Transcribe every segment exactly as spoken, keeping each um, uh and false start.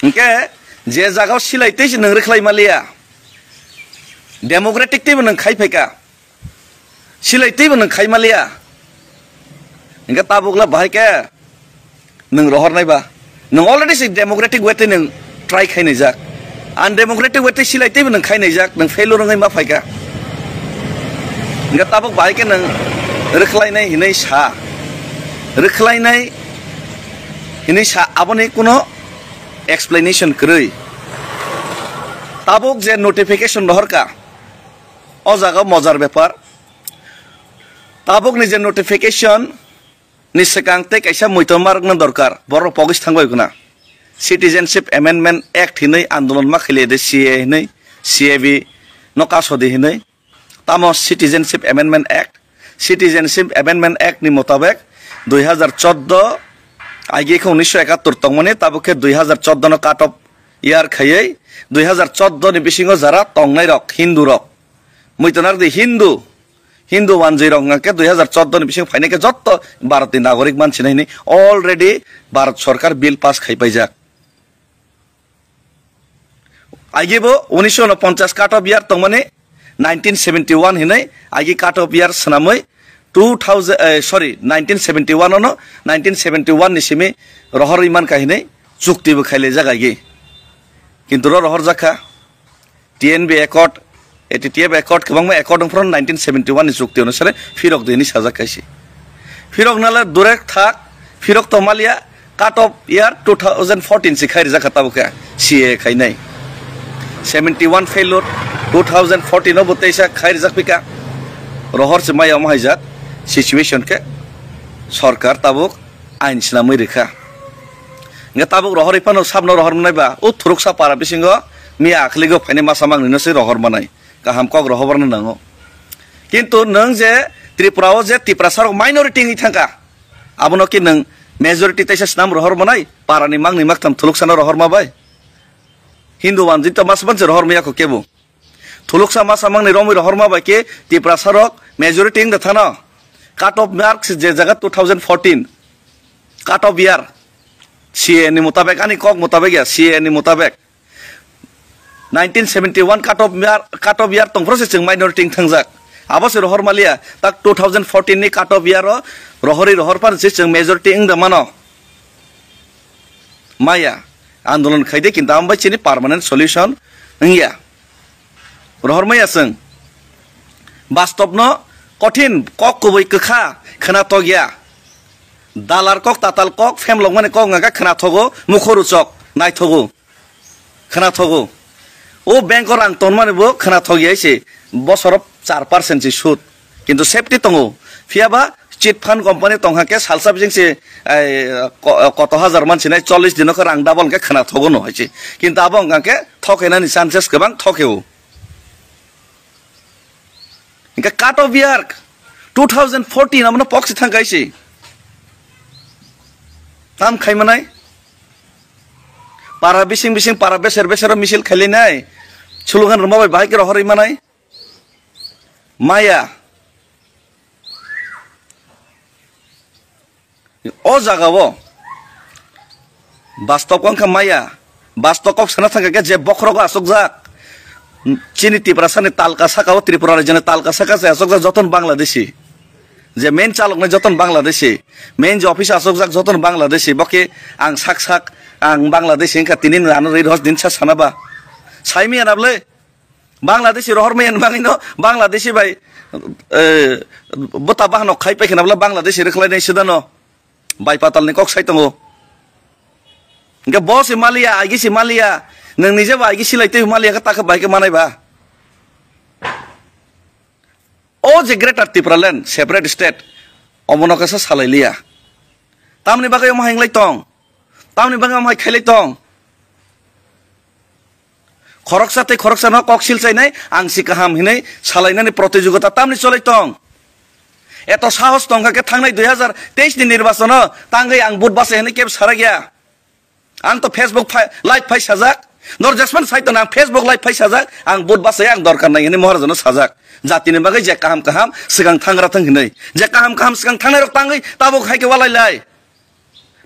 Hingke je jagao silai tei se nwng rwkhlai maliya, democratic teibo nwng khai phaika, silai teibo nwng khai maliya, hingke tabukla bahai khe nwng rohor nai ba, nwng already se democratic way tei nwng try khai naijak, undemocratic way tei silai teibo nwng khai naijak, nwng failure wngwi ma phaika. Hingke tabuk bahai khe nwng rwkhlai nai hinwi sa, rwkhlai nai hinwi sa, aboni kuno explanation kwrwi. Tabuk je notification rohorka, o jaga mojar bepar. Tabukni je notification ni swkang tei kaisa muitor ma rwkna dorkar, borok pogis thangbai guna. Citizenship Amendment Act hinwi andolon ma khaile de, C A A hinwi, C A B no kasodi hinwi. Tamo Citizenship Amendment Act, Citizenship Amendment Act ni motabek dui hazar chordo, aige khe unisho ekattor tongmani, tabuk khe dui hazar chordo no cut off year khaiwi dui hazar chordo ni bisingo jara tongnai rok, Hindu rok, muitonardi Hindu, Hindu wanjwi rok hwnkha khe dui hazar chordo ni bisingo phainai khe jotto Bharat ni nagorik mansinai hinwi already Bharat Sorkar bill pass khai paijak. Aigebo unisho unoponchas cut off year tongmani, nineteen seventy one hinwi aigi cut off year swnamwi two thousand, eh, sorry, nineteen seventy one ono, nineteen seventy one ni simi rohorwi mankha hinwi chukti bo khailaijak aigi. Kintu ro rohorjakha T N B Accord, A T T F Accord, kwbangma accord wngphuru nineteen seventy one ni chukti onusare phirok di hinwi sajak kaisi. Phirok nala durek thak, phirok to maliya, cut off year two thousand fourteen si khai rijak kha tabuk khe C A A khainai. Seventy one failure, two thousand fourteen o bo teisa khai rijak pika. Rohor se maya omo haijak situation khe sorkar tabuk ain swnamwi rikha. Hingke tabuk rohorwi phano sabno rohor manai ba, o thuruksa para bisingo miya akhligo phainai masa mangnino se rohor manai. Kaham kok rohorna nango. Kintu nwng je Tripura o je Tiprasa rok minority wngwi thangkha, abono ki nwng majority teisa swnam rohor manai, parani mangni maktham thuluksano rohor ma bai? Hindu wanjwi to mas manse rohor maya kho kebo. Thuluksa masa mangni romwi rohor ma bai khe Tiprasa rok majority wngda thano. Cut off marks je jaga two thousand fourteen, cut off year, C A A ni mutabek, ani kok mutabek ya, C A A ni mutabek. Nineteen seventy one cut off year, cut off year tongphuru se chwng minority wng thangjak. Abo se rohor maliya, tak two thousand fourteen ni cut off year o rohorwi rohor pan se chwng majority wng da mano. Maya, andolon khaide kintu amo bai chini permanent solution wngya. Rohor maya chwng. Bastobno kothin kok kubui kwkha khwna tokya. Dalar kok, tatal kok, phemlokmani kok wngkha khwna thogo, mukho ruchok, naithogo. Khwna thogo. O bank o rang tonmani bo khwna thogya se bosoro char percent se sud. Kintu safety tongo. Phiya ba chit fund company tongkha khe salsa bising se, ai, ko-, koto hajar man sinai chollish dino khe rang double khe khwna thogo no hai se. Kintu abo wngkha khe thokenani chances kwbang thokeo. Hingke cut off year two thousand fourteen abono pok se thang kaisi. Tam khai manai. Para bising bising, para beser beser o misil khailainai. Slogan rwma bai bahai khe rohorwi manai. Maya. O jaga o bastob wngkha maya, bastob kok sana thangkha khe je bokhorok asokjak, chini Tiprasa ni talka saka o, Tripura rajya ni talka saka se asokjak joton Bangladeshi, je main chalok nai joton Bangladeshi, main je office asokjak joton Bangladeshi, bo khe ang sak sak ang Bangladeshi wngkha tini ano ri rohos din sa sana ba sai maya na bwle. Bangladeshi rohor maya ni bagwi no Bangladeshi bai, eh, bota bahano khai paikha na bwle Bangladeshi rwkhlai nai sida no bai patal ni kok sai tongo. Hingke bo se maliya, aigi se maliya, nwng nije ba aigi silai twi maliya khe ta khe bai khe manai ba. O je Greater Tipraland separate state omono khe sa salai liya. Tamni bagwi omo hai wng lai tong? Tamni bagwi omo hai khailai tong? Khoroksa tei khoroksa no kok silchainai, ang si kaham hinwi salainani protijogita tamni cholai tong? Eto sahos tongkha khe thangnai dui hazar teis ni nirbachono tangwi ang vote bachai hinwi kebo sarakya. Ang to Facebook phai, live phai sajak. Nor jesman sai to nang Facebook live phai sajak. Ang vote bachai ang dorkar nai hinwi Maharajano sajak. Jatini bagwi je kaham kaham swkang thangra thang hinwi. Je kaham kaham swkang thangnai rok tangwi tabuk hai khe walai lai.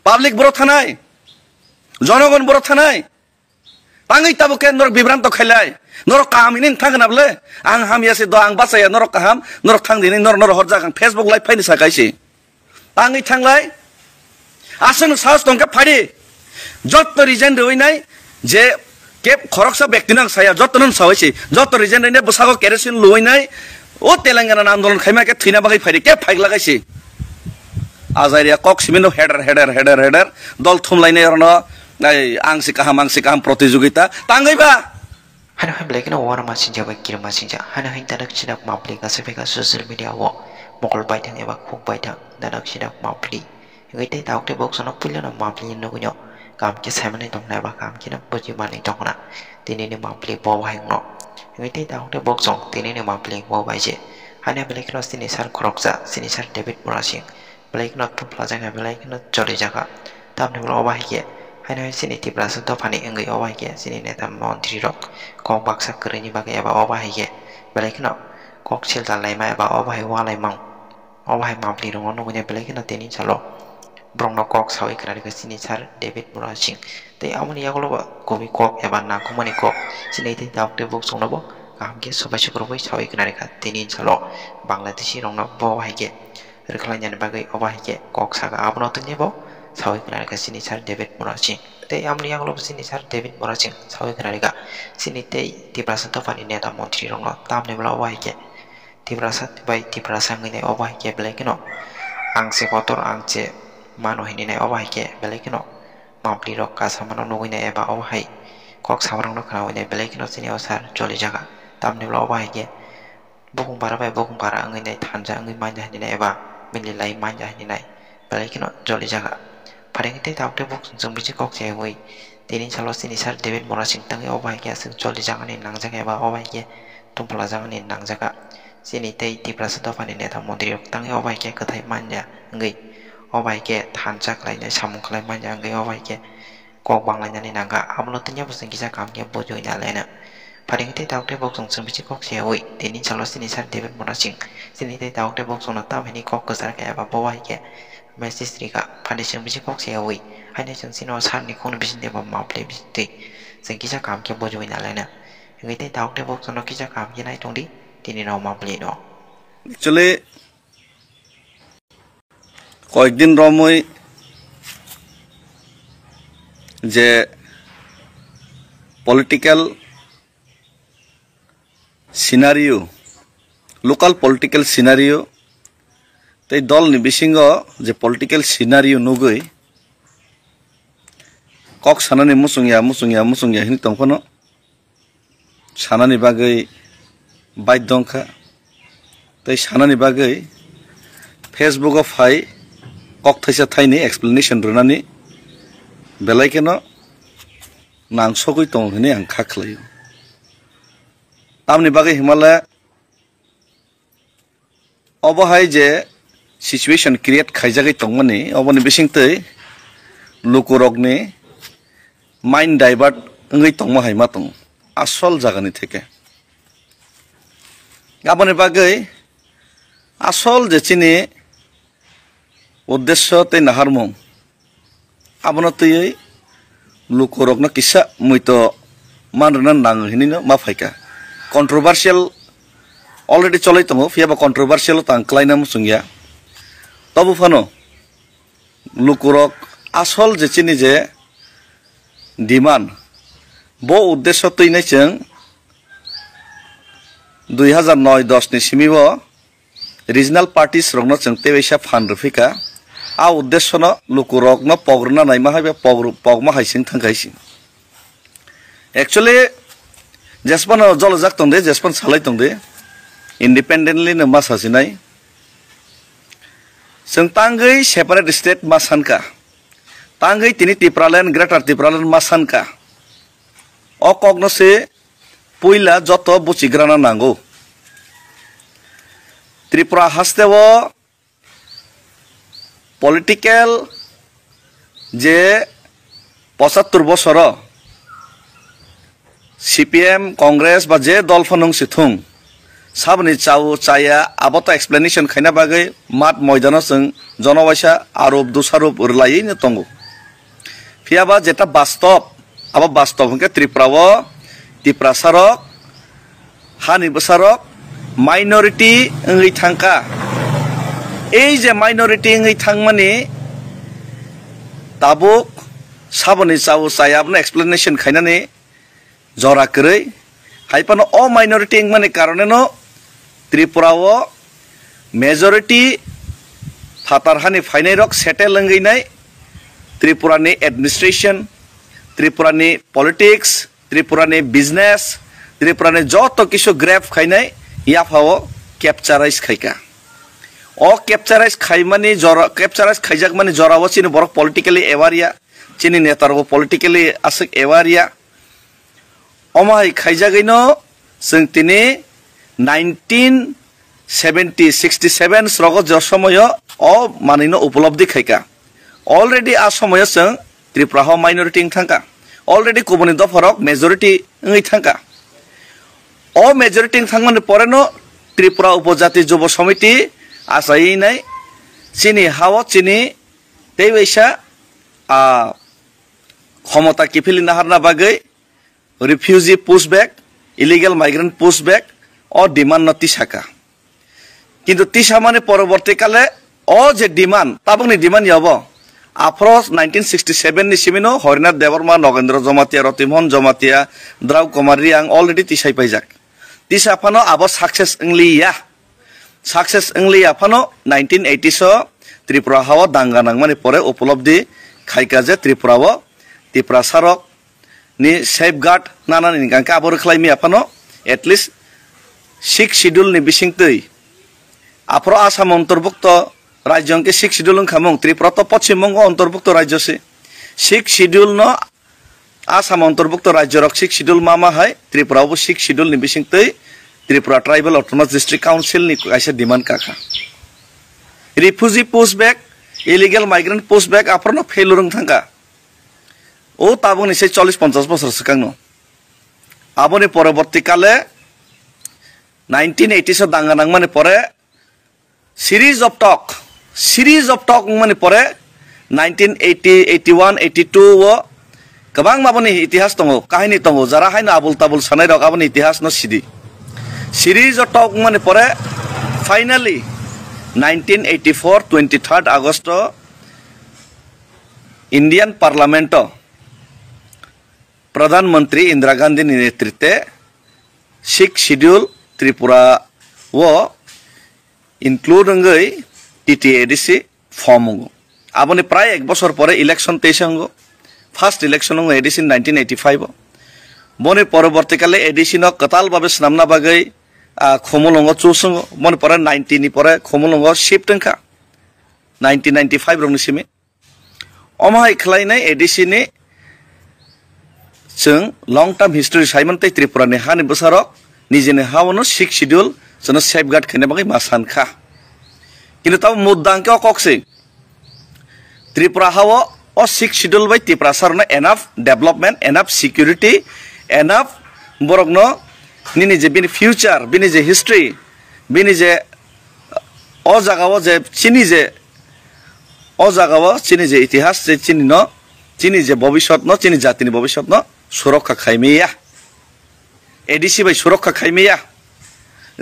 Public boro thanai. Jonogon boro thanai. Tangwi tabuk khe norok bibranto khailai. Norok kaham hini thang khna bwle. Ang hamya se do, ang bachaya, norok kaham, norok thang dini, norok, norok horjak, ang Facebook live phaini sa kaisi. Tangwi thanglai. Aswkno sahos tongkhe phadi. Jotto resign rwinai je kep khoroksa bektino ang saya, jottono sawi si. Jotto resign rwinai bwsago kerosene luwinai. O Telangana andolon khaima khe thwina bagwi phaidi, kep phaigla kaisi. Ajaria kok simino header, header, header, header. Dol thumlainai orno, ai, ang si kaham, ang si kaham protijogita. Tangwi ba? Hano hai belai kheno uanama sinjak bai kirima sinjak. Hano hai dadak sidak mapli kasa beka social media o mokol baithang eba khuk baithang dadak sidak mapli. Hingke tei tabuk tei bok sono puilano mapli nugui no kaham khe saimani tongna eba kaham kheno bujimanwi tongna tinini mapli bo bai wngno. Hingke tei tabuk tei bok song tinini mapli bo bai je. Hano belai kheno sini sar khoroksa, sini sar David Murasing. Belai kheno tupla jaga, belai kheno choli jaga. Tamni ulo obo hai khe, haino hai chini Tiprasa dophani wngwi obo hai khe chini neta montri rok kok baksa kwrwini bagwi eba obo hai khe belai kheno kok siltal laima eba obo hai ualaimang. Obo hai mapli rokno nugwi belai kheno tini salo borokno kok sawi khna rikha chini sir David Murasing. Tei aboni yagulo bo kubui kok eba nangkukmani kok chini tei tabuk tei buk chwngno bo kaham khe swbai sukrubui sawi khna rikha tini salo Bangladeshi rokno bo hai khe rwkhlainani bagwi obo hai khe kok saka. Abono tini bo sawi khna rikha chini sir David Murasing. Tei aboni yagulo bo chini sir David Murasing sawi khna rikha chini tei Tiprasa dophani neta montri rokno tamni bwla obo hai khe Tiprasa bai Tiprasa wngwi nai obo hai khe belai kheno ang se kotor ang se mano hinwi nai obo hai khe belai kheno mapli rok kasamano nugwi nai eba obo hai kok samarokno khnawi nai belai kheno chini o sir choli jaga tamni bwla obo hai khe bukung para bai bukung para wngwi nai thanja wngwi manja hinwi nai eba mililai manja hinwi nai belai kheno joli jaga. Pharing tei tabuk tei buk chwng bisi kok se wi tini salo chini sir David Murasing tangwi obo hai khe aswk joli jagani nangjaga eba obo hai khe tongphla jagani nangjaga. Chini tei Tiprasa dophani neta montri rok tangwi obo hai khe kwthai manja wngwi obo hai khe thansa khlainai samung khlai manja wngwi obo hai khe kok banglainani nangkha, abono tini bo chwng kisa kaham khe bujui nalaina. Pharing tei tabuk tei bok chwng chwng bisi kok siyaui tini salo chini sir David Murasing chini tei tabuk tei bok chwngno tam hini kok kwchar khe eba bo hai khe message rikha. Phaini chwng bisi kok siyaui haino chwng chini o sir ni khungni bisingtwi eba mapli bisingtwi chwng kisa kaham khe bujui nalaina. Hingwi tei tabuk tei bok chwngno kisa kaham khe nai tongdi tini no mapli no. Actually, koyekdin romwi je political scenario, local political scenario tei dolni bisingo je political scenario nugwi kok sanani muchungya, muchungya, muchungya hinwi tongphano, sanani bagwi baidhyo wngkha. Tei sanani bagwi Facebook o phai kok thaisa thaini explanation rwnani belai kheno nangsogwi tongo hinwi ang kha khlaio. Tamni bagwi himale obo hai je situation create khaijagwi tongmani, oboni bisingtwi lukurokni mind divert wngwi tongma hai ma tongo asol jagani theke. Aboni bagwi asol je chini uddesyo tei naharmung, abono twiwi lukurokno kisa muito man rwna nango hinwino ma phaikha. Controversial already cholwi tongo, phiyaba controversial o tang klaina muchungya. Tobu phano lukurok asol je chini je demand, bo uddesyo twinai chwng dui hazar noi dos ni simi bo regional parties rokno chwng tei waisa phan rwphika. A uddesyono lukurokno pok rwna naima hai ba pok rw-, pokma hai sing thang hai sing. Actually, jesphano jolojak tong de, jesphano salai tong de, independently no ma sasinai. Chwng tangwi separate state ma sanka, tangwi tini Tipraland, Greater Tipraland ma sanka. O kokno se puila joto buchigrana nango. Tripura haste o political je pochattor bosoro C P M, Congress ba je dol phano wng si thung, saboni chao chaya abo to explanation khaina bagwi mat moidano chwng jono waisa arup dusharup rwlaiwi no tongo. Phiyaba jeta bastob, Abo bastob hwnkhe Tripura o Tiprasa rok, hani bwsa rok minority wngwi thangkha. Ei je minority wngwi thangmani tabuk saboni chao chaya abono explanation khainani jora kwrwi. Hai phano o minority wngmani karoneno Tripura o majority phatar hani phainai rok settle wngwi nai Tripura ni administration, Tripura ni politics, Tripura ni business, Tripura ni joto kisu grab khainai yapha o capturize khaika. O capturize khaimani jora, capturize khaijakmani jora o chini borok politically aware ya, chini neta rok politically aswk aware ya. Omo hai khaijagwino chwng tini nineteen seventy, sixty seven srogo je somoyo o manwino upolobdi khaika. Already a somoyo chwng Tripura ho minority wng thangka. Already kubuni dopharok majority wngwi thangka. O majority wng thangmani poreno Tripura Upojati Jubo Samiti achaiwi nai chini hao chini tei waisa, ah, khomota kiphilwi naharna bagwi refugee pushback, illegal migrant pushback o demand no tisaka. Kintu tisamani poroborti kale o je demand, tabukni demand ya obo. Aphro nineteen sixty seven ni simino Harinath Debbarma, Nogendra Jamatia, Ratimohan Jamatia, Drau Kumar Reang already tisai paijak. Tisa phano abo success wngliya. Success wngliya phano nineteen eighty so Tripura hao danga nangmani pore upolobdi khaika je Tripura o Tiprasa rok ni safeguard nanani hingka khe abo rwkhlai maya phano at least Sixth Schedule ni bisingtwi aphro Assam ontorbukto rajyo hwnkhe Sixth Schedule wngkha mung, Tripura to Poschim Bongo ontorbukto rajyo se. Sixth Schedule no Assam ontorbukto rajyo rok Sixth Schedule ma ma hai Tripura bo Sixth Schedule ni bisingtwi Tripura Tribal Autonomous District Council ni kaisa demand kakha. Refugee pushback, illegal migrant pushback aphro no failure wng thangkha. O tabukni se chollish ponchash bosor swkangno. Aboni poroborti kale nineteen eighty so danga nangmani pore series of talk, series of talk wngmani pore nineteen eighty, eighty one, eighty two o kwbangma aboni itihas tongo, kahini tongo, jara haino abul tabul sanai rok aboni itihas no sidi. Series of talk wngmani pore finally nineteen eighty four twenty third August o Indian Parliament o Pradhan Mantri Indira Gandhi ni netrite Sixth Schedule Tripura o include wngwi T T A D C form wngo. Aboni prai ek bosor pore election teisa wngo. First election wngo A D C nineteen eighty five o. Boni poroborti kale A D C no kwtal babe swnamna bagwi, ah, Khumulwngo choose wngo. Boni pore ninety ni pore Khumulwngo shift wngkha. Nineteen ninety five rokni simi. Omo hai khlainai A D C ni chwng long term history saimantwi Tripura ni hani bwsarok nijini haono Sixth Schedule chwngno safeguard khaina bagwi ma sankha. Kintu tamo mudda hwnkhe o kok se Tripura hao o Sixth Schedule bai Tiprasa rokno enough development, enough security, enough borokno nini je bini future, bini je history, bini je o jagao je chini je O jagao chini je itihas, je chini no, chini je bobisot no, chini jatini bobisot no surokha khaimaya. A D C bai surokha khaimaya.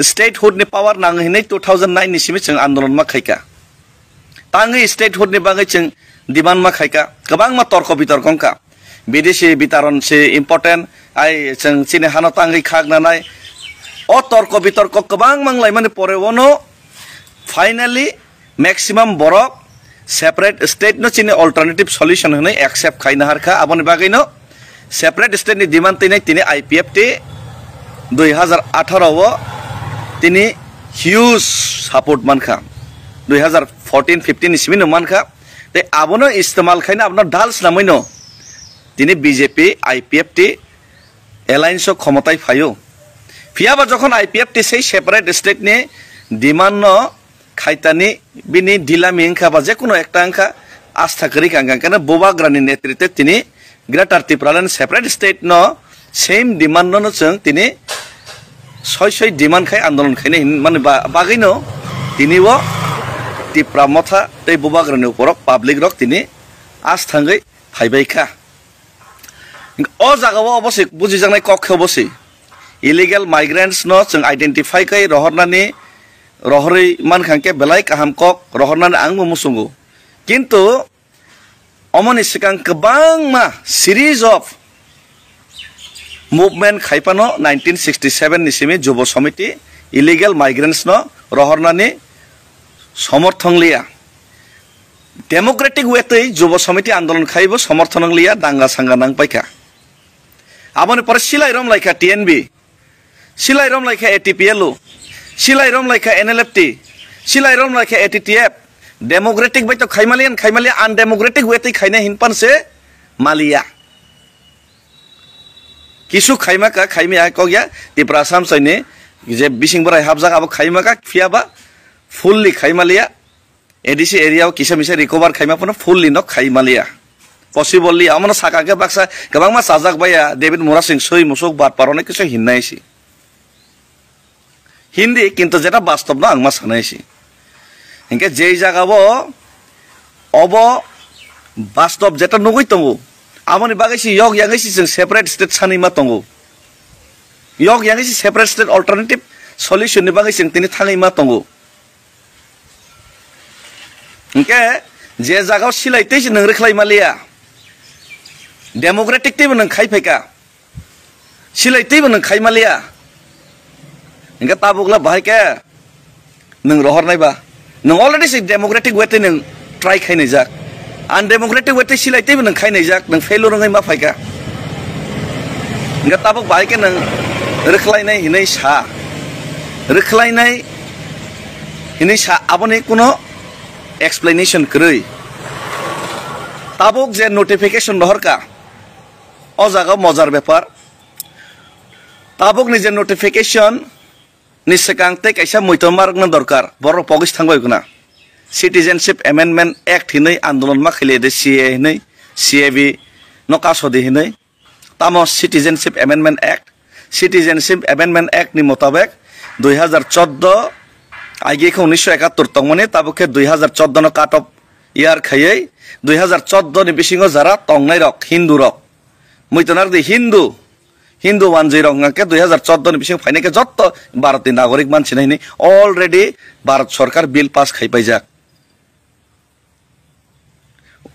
Statehood ni power nang hinwi two thousand nine ni simi chwng andolon ma khaika. Tangwi statehood ni bagwi chwng demand ma khaika. Kwbangma torko bitorko wngkha. Bidesi bitaron se important, ai chwng chini hano tangwi khak nanai. O torko bitorko kwbang manglaimani pore ono finally maximum borok separate state no chini alternative solution hwnwi accept khaina harkha. Aboni bagwi no separate state ni demand tini tini I P F T dui hazar atharo o tini huge support mankha. Dui hazar fourteen fifteen ni simi no mankha. Tei abono istemal khaina abono dal swnamwi no tini B J P I P F T alliance o khomotai phaio. Phiyaba jokhon I P F T sei separate state ni demand no khaitani bini dilami wngkha ba jekunu ekta wngkha, astha kwrwi kha, hwnkha khe Bubagrani netrite tini Greater Tipraland separate state no same demand no, no chwng tini soi soi demand khai andolon khaina hinmani ba-, bagwi no tini o Tipra Motha tei Bubagrani uporok public rok tini asthangwi phaibai kha. O jagao obo se bujijaknai kok khe obo se. Illegal migrants no chwng identify khai rohornani, rohorwi mankha hwnkhe belai kaham kok rohornani ang bo muchungo. Kintu omoni swkang kwbangma series of movement khai phano nineteen sixty seven ni simi Jubo Samiti illegal migrants no rohornani somorthon liya. Democratic way twi Jubo Samiti andolon khaibo somorthon wng liya, danga sanga nang paikha. Aboni pore silai rom laikha T N B, silai rom laikha A T P L U, silai rom laikha N L F T, silai rom laikha A T T F. Democratic bai to khaimaliya, khaimaliya, undemocratic way twi khaina hinpan se maliya. Kisu khaima ka, khaimaya kok ya, Tipra Assam soini je bising borai hapjak abo khaima ka, phiya ba fully khaimaliya. A D C area o kisa misa recover khaima phano fully no khaimaliya. Possible liya, omono saka khe baksa kwbangma chajak baiya, David Murasing soi musuk bat parone kisu hinnai si. Hindi, kintu jeta bastob no ang ma sanai si. Hinkhe jei jaga bo obo bastob jeta nugui tongo, aboni bagwi si yok yangwi si chwng separate state sanwi ma tongo. Yok yangwi si separate state alternative solution ni bagwi chwng tini thangwi ma tongo. Hinkhe je jaga o silai tei si nwng rwkhlai maliya, democratic tei bo nwng khai phaika. Silai teibo nwng khai maliya. Hinkhe tabukla bahai khe nwng rohornai ba. Nwng already se democratic way tei nwng try khai naijak. Undemocratic way tei silai teibo nwng khai naijak, nwng failure wngwi ma phaikha. Hinkhe tabuk bahai khe nwng rwkhlainai hinwi sa. Rwkhlainai hinwi sa, aboni kuno explanation kwrwi. Tabuk je notification rohorkha, o jaga mojar bepar. Tabukni je notification ni swkang tei kaisa muitor marokna dorkar, borok pogis thangbai guna. Citizenship Amendment Act hinwi andolon ma khaile de C A A hinwi, C A B no kasodi hinwi. Tamo Citizenship Amendment Act, Citizenship Amendment Act ni motabek dui hazar chordo, aige khe unisho ekattor tongmani, tabuk khe dui hazar chordo no cut off year khaiwi dui hazar chordo ni bisingo jara tongnai rok, Hindu rok, muitor nardi Hindu, Hindu wanjwi rok hwnkha khe dui hazar chordo ni bising phainai khe jotto Bharat ni nagorik mansinai hinwi already Bharat Sarkar bill pass khai paijak.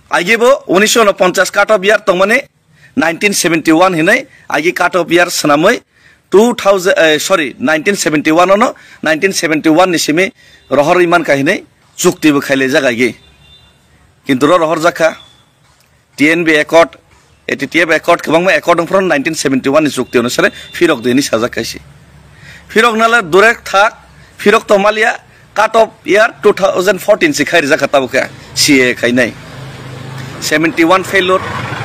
Agibo unisho unoponchas cut off year tongmani nineteen seventy one hinwi agi cut off year swnamwi two thousand, eh, sorry, nineteen seventy one ono, nineteen seventy one ni simi rohorwi mankha hinwi chukti bo khailaijak agi. Kintu ro rohorjakha. T N B Accord, A T T F Accord, kwbangma accord wngphuru nineteen seventy one ni chukti onusare phirok di hinwi sajak kaisi. Phirok nala durek thak, phirok to maliya, cut off year two thousand fourteen se khai rijak kha tabuk khe C A A khainai. Seventy one failure,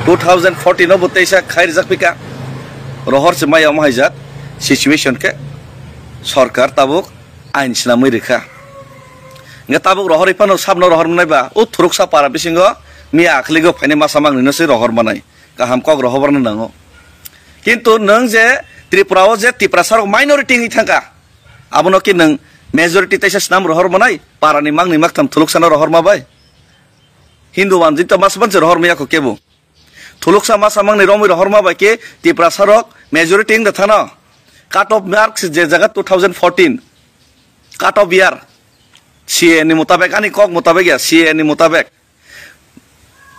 two thousand fourteen o bo teisa khai rijak pika. Rohor se maya omo haijak situation khe sorkar tabuk ain swnamwi rikha. Hingke tabuk rohorwi phano sabno rohor manai ba, o thuruksa para bisingo miya akhligo phainai masa mangnino se rohor manai. Kaham kok rohorno nango. Kintu nwng je Tripura o je Tiprasa rok minority wngwi thangkha, abono ki nwng majority teisa swnam rohor manai, parani mangni maktham thuluksano rohor ma bai? Hindu wanjwi to mas manse rohor maya kho kebo. Thuluksa masa mangni romwi rohorma bai khe Tiprasa rok majority wng de thano. Cut off mark je jaga two thousand fourteen. Cut off year. C A A ni mutabek, ani kok mutabek ya, C A A ni mutabek.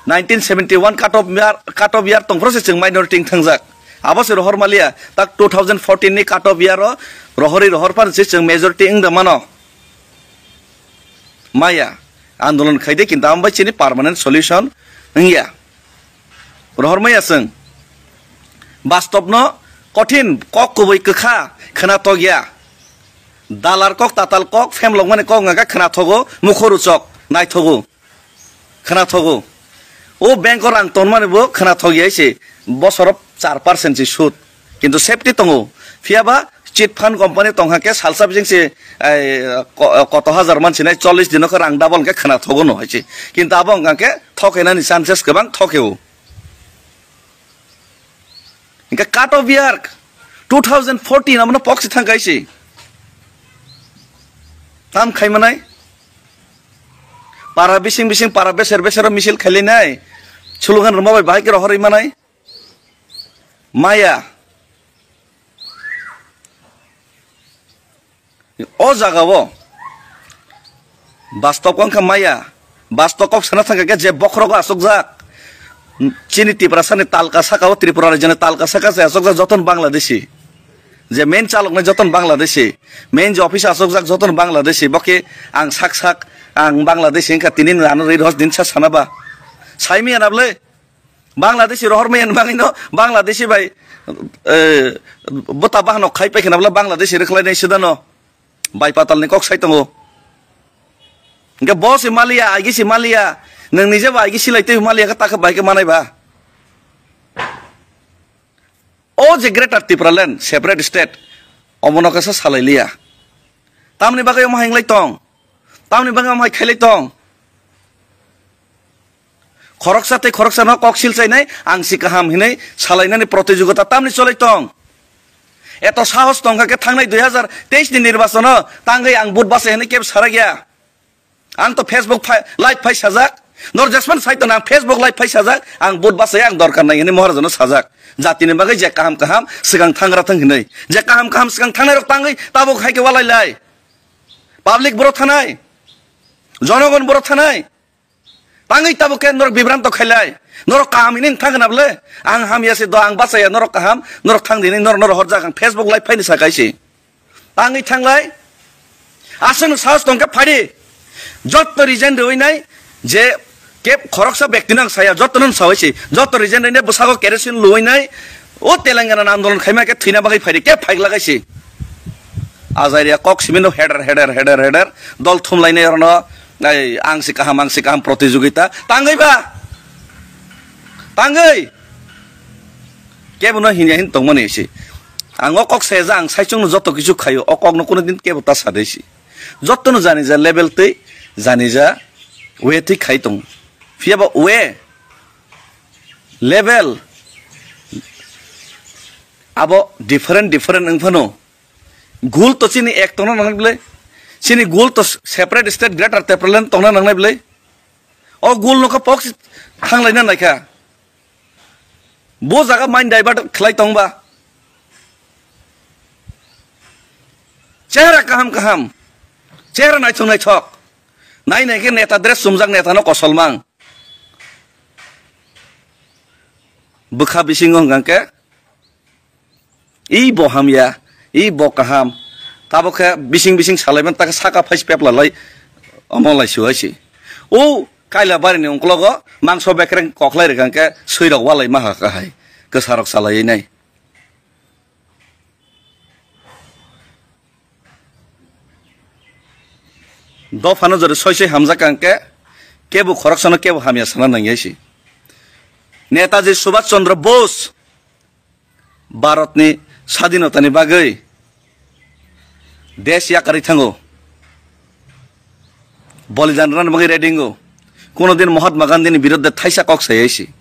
Nineteen seventy one cut off year, cut off year tongphuru se chwng minority wng thangjak. Abo se rohor maliya, tak two thousand fourteen ni cut off year o rohorwi rohor pan se chwng majority wng de mano. Maya, andolon khaide kintu ambai chini permanent solution wngya. Rohor maya chwng. Bastobno kothin kok kubui kwkha khwnathok ya. Dalar kok, tatal kok, phemlokmani kok wngkha khwnathogo, mukhoruchok naithogo, khwnathogo. O bank o rang tonmani bo khwnathok ya se bosoro char percent se sud. Kintu safety tongo. Phiya ba chit fund company tongkha khe salsa bising se, ai, ko-, koto hajar man sinai chollish dino khe rang double khe khwnathok no hai se. Kintu abo wngkha khe thokenani chances kwbang thokeo. Hingke cut off year two thousand fourteen abono pok se thang kaisi. Tam khai manai. Para bising bising para beser beser misil khaili nai. Slogan rwma bai bahai khe rohorwi manai. Maya. O jagao bastop wngkha maya. Bastop kok sana thangkha khe je bokhorogo asokjak. Chini Tiprasani talka sakao, Tripura rajyoni talka saka se asokjak joton Bangladeshi. Je main chaloknai joton Bangladeshi. Main je office asokjak joton Bangladeshi. Bo khe ang sak sak, ang Bangladeshi wngkha, tini ano ri rihos din sa sana ba. Saimi anable. Bangladeshi rohor maya ni bagwi no Bangladeshi bai, eh, bota bahano khai pai khna bwla Bangladeshi rwkhlai nai sida no. Bai patal ni kok sai tongo. Hingke bo se maliya, agi se maliya. Nwng nije ba agi silai twi maliya khe ta khe bai khe manai ba. O je Greater Tipraland, separate state, omono khe sa salai liya. Tamni bagwi omo hai wng lai tong? Tamni bagwi omo hai khailai tong? Khoroksa tei khoroksano kok silchainai, ang si kaham hinwi salainani protijogitai tamni cholai tong? Eto sahos tongkha khe thangnai dui hazar teis ni nirbachono tangwi ang vote bachai hinwi kebo sarakya. Ang to Facebook phai, live phai sajak. Nor jesman sai to nang Facebook live phai sajak. Ang vote bachai ang dorkar nai hinwi Maharajano sajak. Jatini bagwi je kaham kaham swkang thangra thang hinwi. Je kaham kaham swkang thangnai rok tangwi tabuk hai khe walai lai. Public boro thanai. Jonogon boro thanai. Tangwi tabuk khe norok bibranto khailai. Norok kaham hinwi thang khna bwle. Ang hamya se do, ang bachaya, norok kaham, norok thang di hinwi norok, norok horjak ang Facebook live phaini sa kaisi. Tangwi thanglai. Aswkno sahos tongkhe phadi. Jotto resign rwinai je kep khoroksa bektino ang saya, jottono ang sawi si. Jotto resign rwinai bwsago kerosene luwinai. O Telangana ni andolon khaima khe thwina bagwi phaidi, khe phaik lagai si. Ajaria kok simi no heder, heder, heder, heder. Dol thumlainai orno, ai, ang si kaham, ang si kaham protijogita. Tangwi ba? Tangwi? Kebo no hinya hin tongmani si. Ang o kok seja, ang saichung no joto kichu khayo, o kok no kuno din kebo ta sadai si. Joto no jani ja level tei, jani ja way tei khai tong. Phiya ba way, level, abo different, different wng phano. Gul to chini ek tongna nangnai bwle. Chini gul to separate state Greater Tipraland tongna nangnai bwle. O gul no kha pok si thanglaina naikha. Bo jaga mind divert khlai tongba. Chehra kaham kaham. Chehra naithok naithok. Nai nai khe neta dress chumjak neta no kosolmang. Bwkha bisingo hwnkha khe, "Ih, bo hamya, ih, bo kaham." Tabok khe bising bising salaiman, ta khe saka phai se pepla lai, omo lai su hai se. O kaila bari ni ungklogo mangso bekreng koklai rwkha khe, swi rok walai ma ha kha hai, kwsa rok salai nai. Dophano jori soi soi hamjak ang khe, kebo khoroksano kebo hamya sana nangya se. Netaji Subhash Chandra Bose Bharatni sadinotani bagwi desh yakarwi thango. Bolidan rwna bagwi ready wngo. Kuno din Mahatma Gandhini biruddhe thaisa kok sayai se.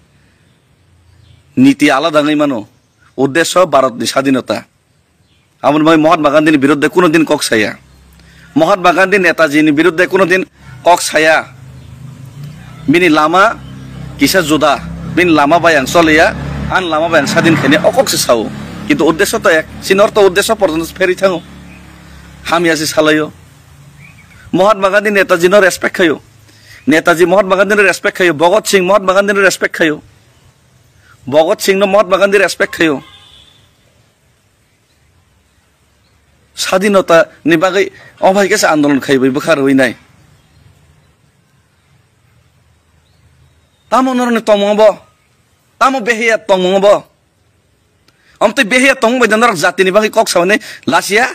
Niti alada wngwi mano. Uddesho Bharatni sadinota. Aboni bagwi Mahatma Gandhini biruddhe kuno din kok saya. Mahatma Gandhi Netaji ni biruddhe kuno din kok saya. Bini lama kisa juda. Bini lama bai ang choliya, ani lama bai ang sadin khaini o kok se sao. Kintu uddesho to ek. Chini ortho uddesho porjonto pherwi thango. Hamya se salaio. Mahatma Gandhi Netaji no respect khaio. Netaji Mahatma Gandhi no respect khaio. Bhagat Singh Mahatma Gandhi no respect khaio. Bhagat Singh no Mahatma Gandhi respect khaio. Sadinota ni bagwi o bai khe se andolon khaiwi bwkha rwwi nai. Tamo norokni tongmungo bo? Tamo behiya tongmungo bo? Omtwi behiya tongmung bai da norok jatini bagwi kok sawi nai lasiya?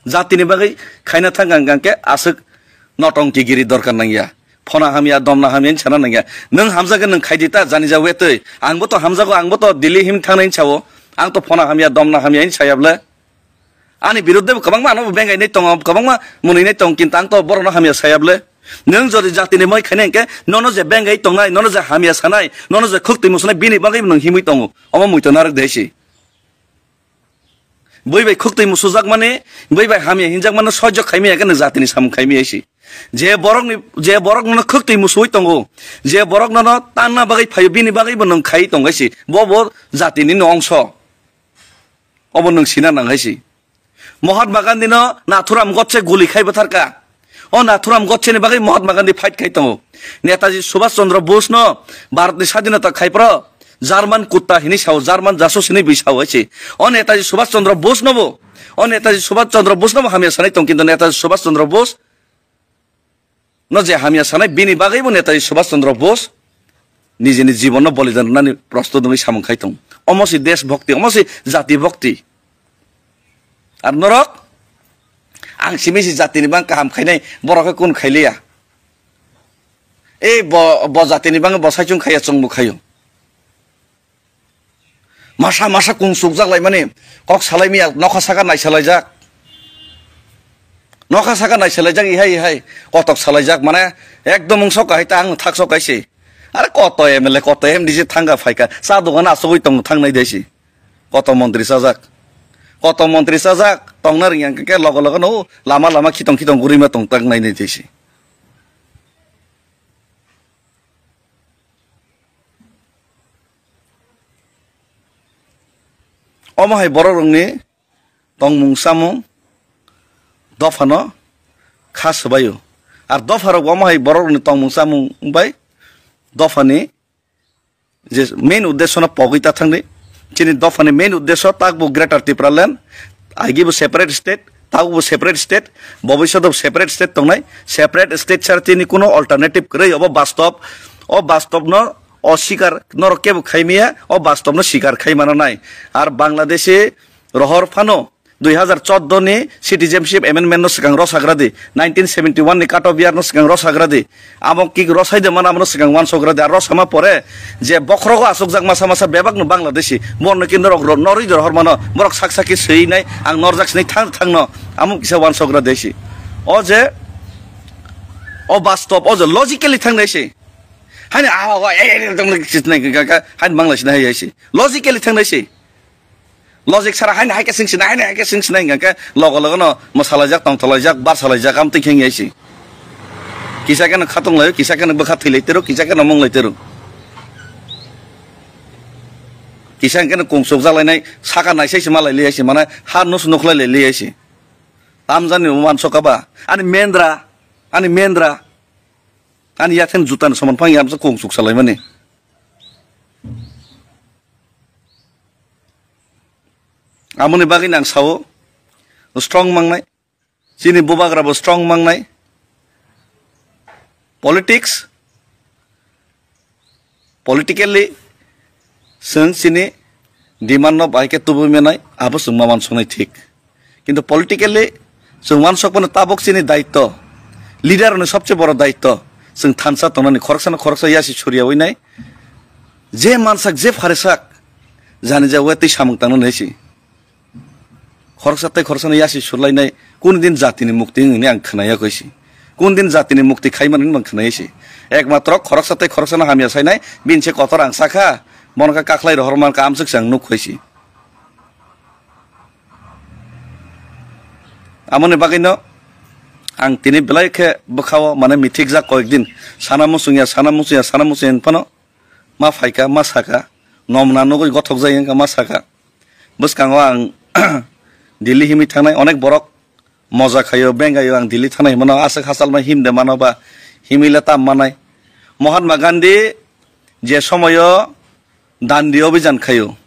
Jatini bagwi khaina thang ang khe aswk notongki giri dorkar nangya. Phona hamya, domna hamya hinwi sana nangya. Nwng hamjakhe nwng khaidi ta, jani ja wetwi. Angbo to hamjago, angbo to Delhi him thangnai hinwi sao. Ang to phona hamya, domna hamya hinwi saya bwle. Ani biruddhe bo kwbangma ano bengai nai tongo, kwbangma mwnwi nai tongo, kintu ang to borokno hamya saya bwle. Nwng jodi jatini moi khaina hwnkhe nono je bengai tongnai, nono je hamya sanai, nono je khuk twi musunai, bini bagwi nwng himwi tongo. Omo muitu narwk de si. Bui bai khuk twi musujakmani, bui bai hamya hinjakmani soijo khaimaya khe nwng jatini samung khaimaya si. Je borokni, je borok nono khwktwi musuwi tongo, je borok nono tanna bagwi phaio, bini bagwi bo nwng khai tongwi si. Bo bo jatini no ongso. Obo nwng sina nang hai si. Mahatma Gandhi no Nathuram Godse guli khai bwtharka. O Nathuram Godse ni bagwi Mahatma Gandhi fight khai tongo. Netaji Subhash Chandra Bose no Bharat ni sadhinota khai pro German kutta hini sao, German jasus hini bi sao hai si. O Netaji Subhash Chandra Bose no bo, o Netaji Subhash Chandra Bose no bo hamya sanai tong, kintu Netaji Subhash Chandra Bose no je hamya sanai, bini bagwi bo Netaji Subhash Chandra Bose nijini jibon no bolidan rwnani prostut wngwi samung khai tong. Omo si desh bhakti, omo si jati bhakti. Ar norok, ang simi si jatini bang kaham khainai, borok khe kun khailiya. Ei bo, bo jatini bang bo saichung khaiya, chwngbo khaio. Masa masa kung sukjak laimani, kok salai miya, nokha saka naisalaijak. Nokha saka naisalaijak, ihai ihai, kotok salaijak, mane ekdom wngsok kahai ta ang thak sok kaisi. Are koto M L A, koto M D C thangka phaika, cha dogan asogwi tong thangnai desi. Koto montri chajak. Koto montri chajak, tongna ringya ke logo logo no lama lama khitong khitong gurima tong tak nai nai desi. Omo hai borok rokni tongmung chamung dophano kha swbaio. Ar dopha rok omo hai borok rokni tongmung chamung bai dophani je main uddesho no pogwi ta thangdi. Chini dophani main uddesho takbo Greater Tipraland, agi bo separate state, takbo separate state, bobiswt bo separate state tongnai. Separate state sara tini kuno alternative kwrwi, obo bastop. O bastop no oswikar norok kebo khaimaya, o bastop no swikar khai mana nai. Ar Bangladeshi rohor phano dui hazar chordo ni Citizenship Amendment no swkang rw sagra di, nineteen seventy one ni Cut Off Year no swkang rw sagra di, amo kik rw sai de mano, amo no swkang uansuk gra di, ar rw sama pore je bokhorogo asukjak masa masa bebak no Bangladeshi, borno khe norok ro-, norwi de rohor mano, borok sak sak khe swi nai, ang norjak sini thang thang no, amo kisa uansuk gra de si. O je, o bastop, o je logically thang nai si. Hani awa, wa, eh, eh, tong le kis nai ka, ka, hani Bangladeshi na hai si. Logically thang nai si. Logic sara haino hai khe swng sinai, haino hai khe swng sinai hwnkha khe logo logo no mwsalaijak, tongthalaijak, barsalaijak, amtwi khe wngya si. Kisa kheno khatung laio, kisa kheno bwkha thwi lai tero, kisa kheno mung lai tero. Kisa hwnkhe no kung suk jak lainai, saka naisai se ma lai liya si, mane ha nus nuk lai lai liya si. Tamjani wansok kha ba, ani mendra, ani mendra, ani yakhen juta ni soman phang ya, kung suk sa lai mani. Amoni bagwi nang sao, strong mangnai. Chini bubagra bo strong mangnai. Politics, politically, chwng chini demand no bahai khe tubui manai, abo chwng ma wansuknai thik. Kintu politically, chwng wansuk mano tabuk chini daitto, leader ni sobse boro daitto, chwng thansa tongnani khoroksa no khoroksa yasi surya wi nai. Je mansak, je pharesak, jani ja wetwi samung tangna nai si. Khoroksa tei khoroksa no yasi surlainai, kun din jatini mukti wngwi ang khwnaya koi si. Kun din jatini mukti khai mano hinwi ang khwnaya si. Ekmatro khoroksa tei khoroksa no hamya sainai, bini se kotor ang sakha, bono khe kakhlai rohor mankha amswk se ang nuk koi si. Amoni bagwino ang tini belai khe bwkhao mane mithikjak koyek din. Sana muchungya, sana muchungya, sana muchungya hinphano ma phaikha, ma sakha, nomna nugwi gothok jai wngkha, ma sakha. Bwskango ang Delhi himwi thangnai, onek borok moja khaio, bengaio, ang Delhi thangnai himano aswk hachal ma himde mano ba himwi le tam manai. Mahatma Gandhi je somoyo Dandi Abhijan khaio,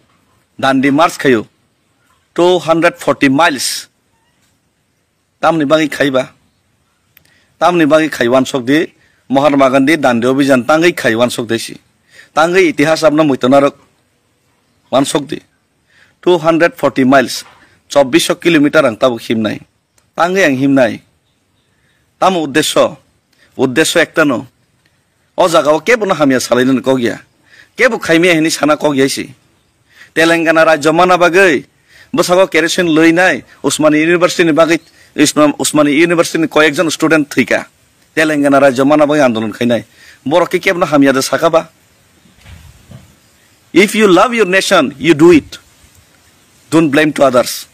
Dandi March khaio, two hundred forty miles. Tamni bagwi khai ba? Tamni bagwi khai wansok di, Mahatma Gandhi Dandi Abhijan tangwi khai wansok de si. Tangwi itihas abno muitonarok wansok di. Two hundred forty miles, chobbish kilometer ang tabuk himnai. Tangwi ang himnai. Tamo uddesho? Uddesho ekta no. O jaga o kebo no hamya salai nani kok ya. Kebo khaimaya hini sana kok ya si. Telangana rajyo mana bagwi bwsago kerosene lwinai Usmani University ni bagwi, Usma-, Usmani University ni koyekjon student thwikha. Telangana rajyo mana bagwi andolon khainai. Borok khe kebo no hamya de sakha ba? If you love your nation, you do it. Don't blame to others.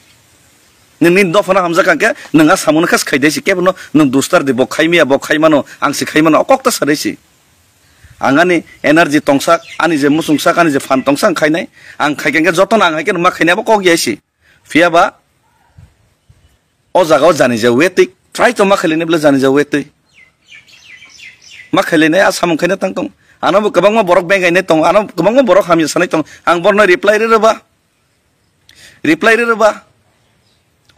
Nini dophano hamjak kha khe nwng a samungno khe khaidai si, kebono nwng dustar di, bo khaimaya, bo khaimano, ang si khaimano, o kok ta sadai si. Ang ani energy tongsak, ani je musungsak, ani je phan tongsak ang khainai, ang khaikha khe jotono ang hai khe ma khainai abo kok ya si. Phiya ba o jaga o jani ja wetwi, try to ma khailini bole jani ja wetwi. Ma khailini a samung khaina tang tong. Ano bo kwbangma borok bengainai tong, ano kwbangma borok hamya sanai tong. Ang borno reply rwrwba. Reply rwrwba.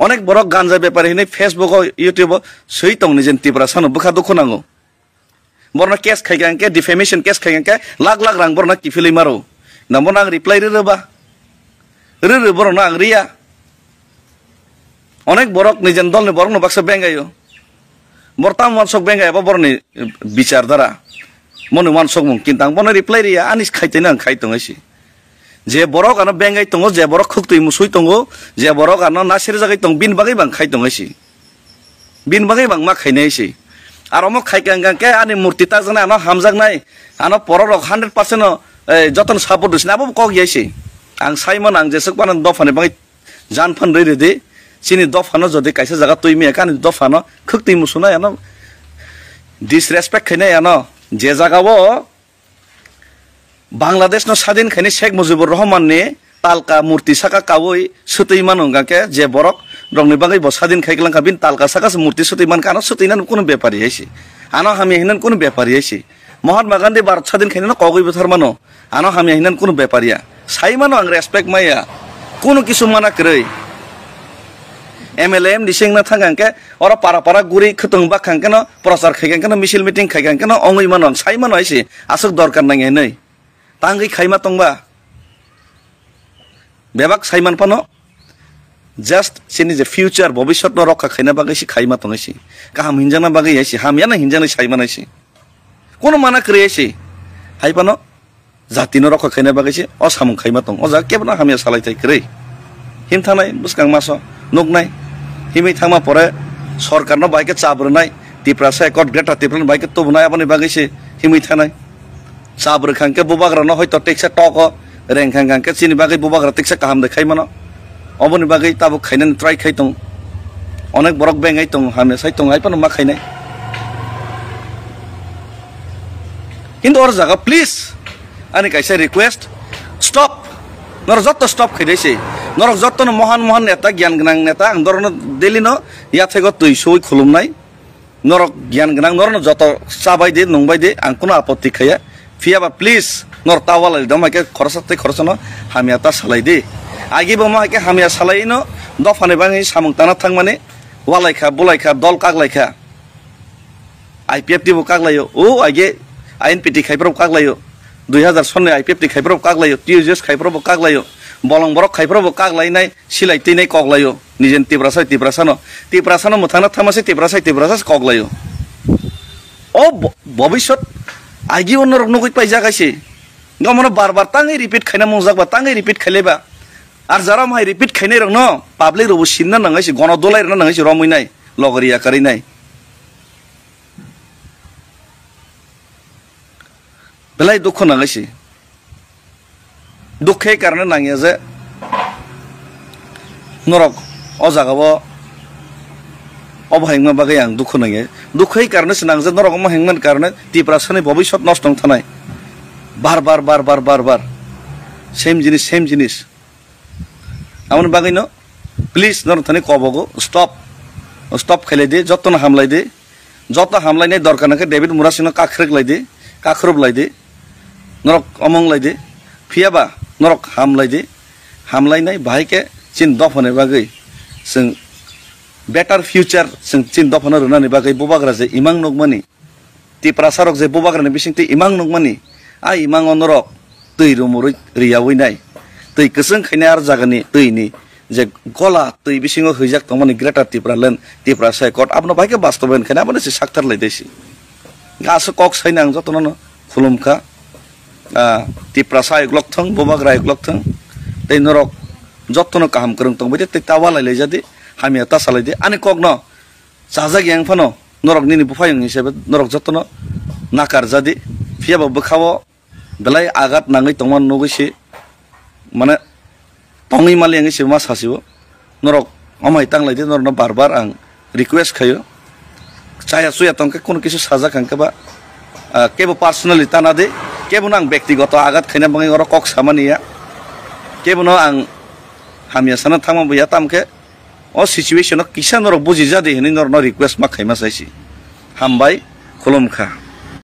Onek borok ganja bepari hinwi Facebook o, YouTube o swi tong ni jen Tiprasa no bwkha dukhu nango. Borno case khai kha hwnkhe, defamation case khai kha hwnkhe, lakh lakh rang borno kiphilwi maro. Na bono ang reply rwrwba. Rwrw borokno ang riya. Onek borok nijen dolni borokno baksa bengaio. Bor tam wansok bengai abo borokni bichar dara. Moni wansokmung kintu ang bono reply riya, ani khaitwino ang khai tongwi si. Je borok ano bengai tongo, je borok khuktwi musui tongo, je borok ano nasirjagwi tong, bini bagwi bang khai tongwi si. Bini bagwi bang ma khainai si. Aro omo khai kang kang khe ani murti takjaknai, ano hamjaknai, ano pororok hundred percent no, eh, jotono support rwsini abo kok ya si. Ang saimano ang jeswk phano dophani bagwi jan phan rwi rwdi. Chini dophano jodi kaisa jaga twi maya khe ani dophano khuktwi musunai ano disrespect khainai ano je jaga o Bangladesh no sadin khaini Sheikh Mujibur Rahman ni talka murti saka kaui swtwi mano hwnkha khe je borok rokni bagwi bo sadin khai klangkha bini talka saka se murti swtwi mankha ano swtwi nani kunu bepari hai si. Ano hamya hinani kunu bepari hai si. Mahatma Gandhi Bharat sadin khainano kogwi buthar mano. Ano hamya hinani kunu bepari ya. Sai mano ang respect maya. Kunu kisu mana kwrwi. M L A M D C wngna thang khe oro para para guri khwtwng bak kha khe no prochar khai khe no misil meeting khai khe no ongwi mano ang sai mano hai si. Aswk dorkar nang hinwi. Tangwi khaima tongba. Bebak saiman phano just chini je future, bobiswt no rokha khaina bagwi se khaima tongwi se. Kaham hinjakna bagwi hai se, hamya no hinjaknai saiman hai se. Kono mana kwrwi hai se. Hai phano jati no rokha khaina bagwi se o samung khaima tong. O jaga kebono hamya salai thai kwrwi. Him thangnai bwskang maso nuknai. Himwi thangma pore sorkar no bai khe chap rwnai. Tiprasa Accord, Greater Tipraland bai khe tubunai aboni bagwi se himwi thanai. Chap rwkha hwnkhe bubagrano hoito teksa tok o rengkha hwnkha hwnkhe chini bagwi bubagra teksa kaham de khai mano. Oboni bagwi tabuk khainani try khai tong. Onek borok bengai tong, hamya sai tong, hai phano ma khainai. Kintu oro jaga please ani kaisa request, stop. Norok jotto stop khaidai se. Norok jotto no mohan mohan neta, gyan gwnang neta, ang dorokno daily no yathego twi sui khulumnai. Norok gyan gwnang, norokno joto chabai di, nungbai di, ang kunu apotti khaiya. Phiya ba please, norok ta walai dom hai khe khoroksa tei khoroksano hamya ta salai di. Agi bo mo hai khe hamya salai no dophani bagwi samung tana thangmani walai kha, bulai kha, dol kaglai kha. I P F T bo kaglaio, o age I N P T khai borok kaglaio. Dui hazar sonni I P F T khai borok kaglaio, T U J S khai borok bo kaglaio. Bolong borok khai borok bo kaglainai. Silai twi nai kok laio, nijen Tiprasa, Tiprasa no, Tiprasa no mwthangna thama se Tiprasa, Tiprasa se kok laio. O bo-, bobiswt agi o norok nugwi paijak hai se. Nga mono bar bar tangwi repeat khaina mungjak ba, tangwi repeat khailai ba. Ar jara mohai repeat khainai rok no public rok bo sinna nangai se, gono dolai rwna nangai se, romwi nai, logori yakarwi nai. Belai dukhu nangai se. Dukhe karne nangya je norok o jaga o obo hengma bagwi ang dukhu nangya. Dukhe karne se nang je norok omo hengmani karne Tiprasani bobiswt nosto wng thanai. Bar bar, bar bar, bar bar. Same jinis, same jinis. Aboni bagwino please norok thani kobogo stop, stop khailai di, jotono hamlai di, joto hamlainai dorkar nangkhe David Murasingno kakhwrwk lai di, kakhwrwp lai di, norok omong lai di, phiyaba norok hamlai di, hamlainai bahai khe chini dophani bagwi chwng better future chwng chini dophano rwnani bagwi bubagra je imang nukmani. Tiprasa rok je bubagrani bisingtwi imang nukmani, a imango norok twi rumurwi riyawi nai. Twi kwchwng khainai ar jagani twini je gola twi bisingo hwijak tongmani Greater Tipraland, Tiprasa Accord, abono bai khe bastobayan khainai, abono se sakthar lai desi. Aswk kok saina ang jotono no khulum kha. Ah, Tiprasa ayuklok thung, bubagra ayuklok thung. Tei norok jotono kaham kwrwng tongbai di, tei ta walai lai jadi, hamya ta salai di. Ani kokno chajak yang phano norok nini buphayung hisabe norok jotono nakar jadi, phiyaba bwkhao belai agat nangwi tongmani nugwi se, mane tongwi mali wngwi se ma sasio norok Omo hai tanglai di, norokno bar bar ang request khaio. Chaya chuya tongkhe, kono kisu sajak hangkhe ba, ah, kebo personally tana de, kebo no ang bektigoto agat khaina bagwi oro kok samani ya. Kebo no ang hamya sana thangma bo ya, tamkhe o situation o kisa norok buji jadi hinwi norokno request ma khaima saisi. Hambai, khulumkha.